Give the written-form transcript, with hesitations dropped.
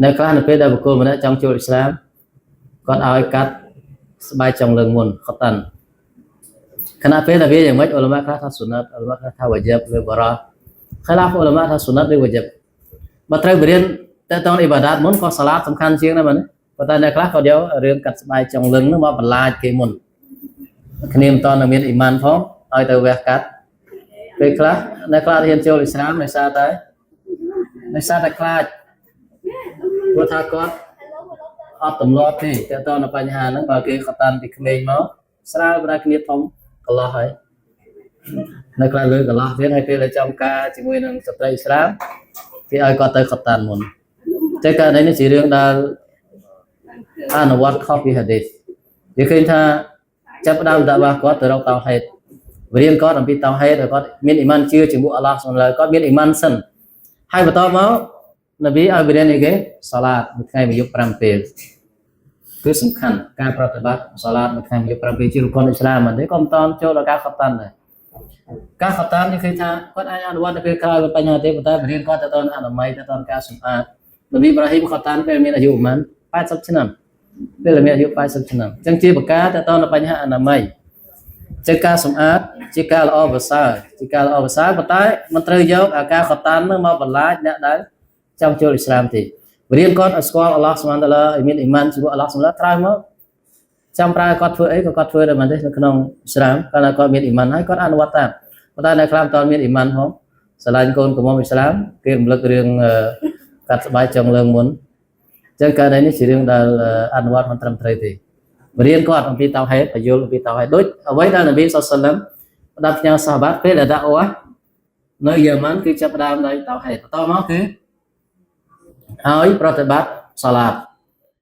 នៅខ្លះនៅពេលដែលបុគ្គលម្នាក់ចង់ចូលអ៊ីស្លាមគាត់ឲ្យកាត់ស្បែកចុងលើងមុនខតាន់ខណៈពេលដែលវាយ៉ាងម៉េចអ៊ុលម៉ាខ្លះថាសុណាត់អ៊ុលម៉ាខ្លះថាវ៉ាជីបឬបារ៉ាខ្លះអ៊ុលម៉ាថាសុណាត់ឬវ៉ាជីបបើត្រូវបរៀនតើតអ៊ីបាដាតមុនក៏សាឡាតសំខាន់ជាងដែរមែនទេប៉ុន្តែអ្នកខ្លះក៏យករឿងកាត់ស្បែកចុងលឹងនោះមកបន្លាចគេមុនគ្នាមិនតនៅមានអ៊ីម៉ានផងឲ្យទៅវះកាត់ពេលខ្លះអ្នកខ្លះរៀនចូលអ៊ីស្លាមដោយសារតែដោយសារតែខ្លាចព្រោះថាគាត់អត់ទម្លាប់ទេតើតនៅបញ្ហាហ្នឹងបើគេខតាន់ពីក្មេងមកស្រាលប្រាគ្នាធំកន្លោះហើយនៅខ្លះលើកន្លោះទៀតហើយពេលដែលចំការជាមួយនឹងស្ត្រីអ៊ីស្លាមគេឲ្យគាត់ទៅខតាន់មុនតែករណីនេះជារឿងដែលអនុវត្តខុសពីហាឌីសវាឃើញថាចាប់ផ្ដើមដាក់បាគាត់ទៅរកតោហេតរៀនគាត់អំពីតោហេតឲ្យគាត់មានអ៊ីម៉ានជឿជាមួយអល់ឡោះសុបហានគាត់មានអ៊ីម៉ានសិនហើយបន្តមកនប៊ីឲ្យរៀនអីគេសាឡាតមួយថ្ងៃមួយយប់5ពេលគឺសំខាន់ការប្រតិបត្តិសាឡាតមួយថ្ងៃមួយយប់5ពេលជារុកនអ៊ីស្លាមមិនទេក៏មិនតចូលដល់ការខតាន់ដែរការខតាន់នេះគឺថាគាត់អាចអនុវត្តនៅពេលក្រោយបញ្ហាទេប៉ុន្តែរៀនគាត់ទៅតអនាម័យទៅតការសម្អាតនប៊ីអ៊ីប្រាហ៊ីមខតាន់ពេលមានអាយុប្រហែល80ឆ្នាំពេលមានអាយុ80ឆ្នាំអញ្ចឹងជាប្រការទៅតនៅបញ្ហាអនាម័យជាការសម្អាតជាការល្អប្រសើរជាការល្អប្រសើរប៉ុន្តែមិនត្រូវយកអាការខតាន់នឹងមកបន្លាចអ្នកដែលចង់ចូលអ៊ីស្លាមទេរៀនគាត់ឲ្យស្គាល់អល់ឡោះសុបហានតាឡាឲ្យមានអ៊ីម៉ានជាមួយអល់ឡោះសុបហានតាឡាក្រោយមកចាំប្រើគាត់ធ្វើអីក៏គាត់ធ្វើដែរមែនទេនៅក្នុងអ៊ីស្លាមកាលណាគាត់មានអ៊ីម៉ានហើយគាត់អនុវត្តតាមប៉ុន្តែនៅខ្លះមិនទាន់មានអ៊ីម៉ានផងស្រឡាញ់កូនក្រមុំអ៊ីស្លាមគេរំលឹករឿងកាត់ស្បែកចុងលើងមុនអញ្ចឹងករណីនេះជារឿងដែលអនុវត្តមិនត្រឹមត្រូវទេរៀនគាត់អំពីតោហេតបញ្យលអំពីតោហេតដូចអ្វីដែលនប៊ីសុលឡាមផ្ដាំផ្ញើសាហាបាតពេលដែលដាក់អូនៅយ៉ាម៉ាន់គឺចាប់ផ្ដើមដោយតោហេតបន្តមកគឺឲ្យប្រតិបត្តិសាឡាត